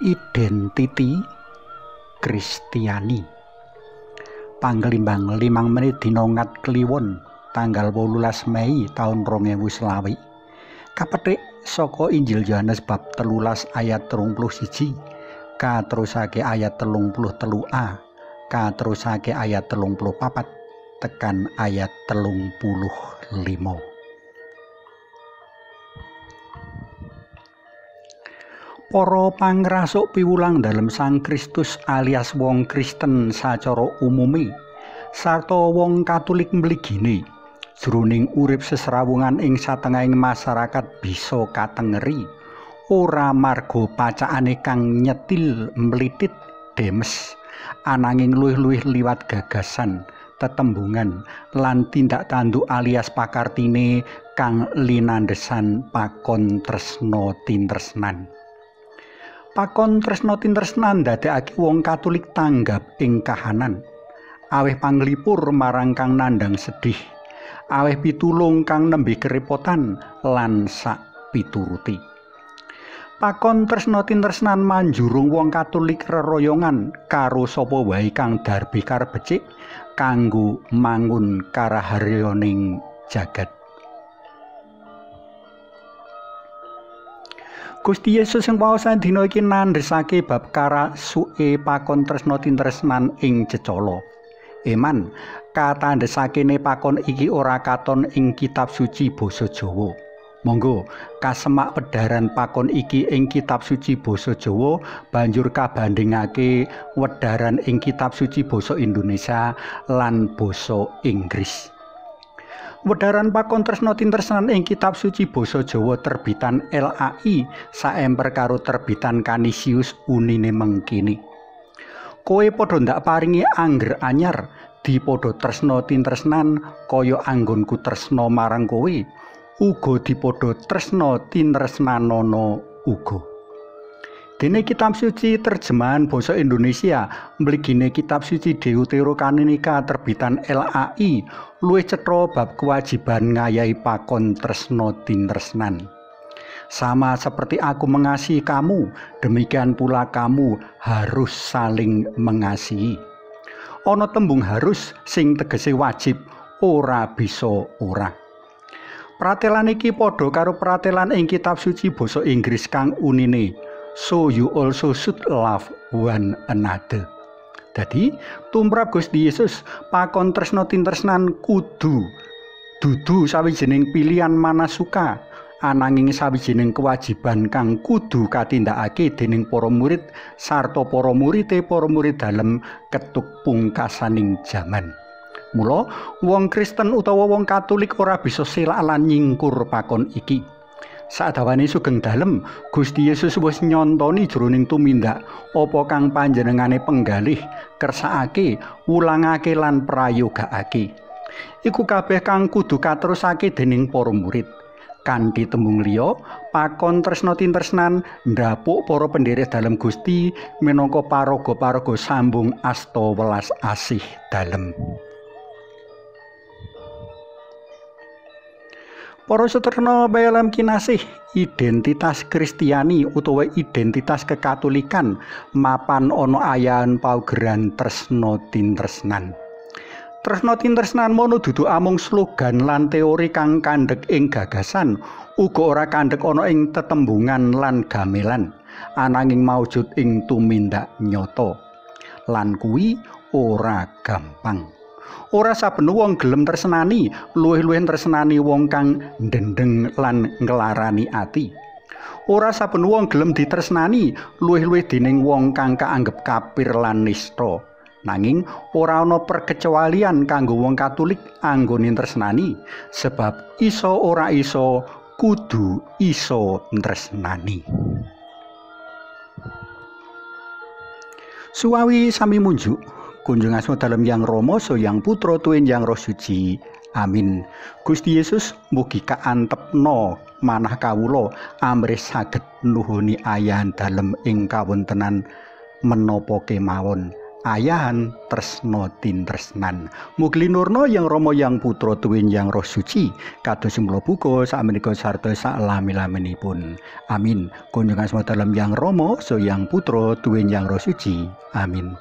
Identiti Kristiani. Panglimbang 5 menit dina Ngat Kliwon tanggal 18 Mei taun 2020. Kapetik saka Injil Yohanes bab 13 ayat 31, katerusake ayat 33a, katerusake ayat 34 tekan ayat 35. Para pangrasuk piwulang dalem Sang Kristus alias wong Kristen sacara umume sarta wong Katolik mligine jroning urip sesrawungan ing satengahing masyarakat bisa katengeri ora marga pacakane kang nyetil mlitit demes ananging luwih-luwih liwat gagasan, tetembungan lan tindak tanduk alias pakartine kang linandhesan pakon tresna tintresnan. Pakon tresna tintresnan ndadekake wong Katolik tanggap ing kahanan, aweh panglipur marang kang nandhang sedih, aweh pitulung kang nembe kerepotan lan sak pituruti. Pakon tresna tintresnan manjurung wong Katolik reroyongan karo sapa wae kang darbikar becik kanggo mangun karaharyaning jagat. Gusti Yesus ing waosan dina iki nandhesake bab karasuke pakon tresna tintresnan ing cecala. Eman, katandhesakene pakon iki ora katon ing kitab suci basa Jawa. Monggo kasemak wedharan pakon iki ing kitab suci basa Jawa banjur kabandhingake wedharan ing kitab suci basa Indonesia lan basa Inggris. Wedharan pakon tresna tintresnan ing kitab suci basa Jawa terbitan LAI saemper karo terbitan Kanisius unine mengkini. Kowe padha ndak paringi angger anyar, dipadha tresna tintresnan kaya anggonku tresna marang kowe, uga dipadha tresna tintresnanana uga. Dene kitab suci terjemahan basa Indonesia mligine kitab suci Deuterokanonika terbitan LAI luwih cetha bab kewajiban ngayahi pakon tresna tintresnan. Sama seperti aku mengasihi kamu, demikian pula kamu harus saling mengasihi. Ana tembung harus sing tegese wajib, ora bisa ora. Pratelan iki padha karo pratelan ing kitab suci basa Inggris kang unine, so you also should love one another. Dadi tumrap Gusti Yesus pakon tresna tintresnan kudu dudu sawijining pilihan manasuka, ananging sawijining kewajiban kang kudu katindakake dening para murid sarta para murite para murid dalem ketuk pungkasaning jaman. Mula wong Kristen utawa wong Katolik ora bisa selak lan nyingkur pakon iki. Sadawane sugeng dalem, Gusti Yesus wis nyontoni jroning tumindak apa kang panjenengane penggalih, kersakake, wulangake lan prayogakake. Iku kabeh kang kudu katerusake dening para murid. Kanthi tembung liya, pakon tresna tintresnan ndhapuk para penderek dalem Gusti minangka paraga-paraga sambung asta welas asih dalem. Para saterna PLM kinasih, identitas Kristiani utawa identitas kekatolikan mapan ana ayahan paugeran tresna tintresnan. Tresna tintresnan mono dudu amung slogan lan teori kang kandhek ing gagasan, uga ora kandhek ana ing tetembungan lan gamelan, ananging maujud ing tumindak nyata. Lan kuwi ora gampang. Ora saben wong gelem tresnani, luwih-luwih tresnani wong kang ndendeng lan nglarani ati. Ora saben wong gelem ditresnani, luwih-luwih dening wong kang kaanggep kapir lan nista. Nanging ora ana perkecualian kanggo wong Katolik anggone tresnani, sebab iso ora iso kudu iso tresnani. Suwawi sami munjuk. Kunjung asma dalem Yang Rama, so Yang Putra, tuwin Yang Roh Suci. Amin. Gusti Yesus mugi kaantepna manah kawula amrih saged nuhuni ayahan dalem ing kawontenan menapa kemawon. Ayahan tresna tintresnan. Mugi linurna Yang Rama Yang Putra tuwin Yang Roh Suci kados mula buka sakmenika sarta saklami-laminipun. Amin. Kunjungan asma dalem Yang Rama, so Yang Putra tuwin Yang Roh Suci. Amin.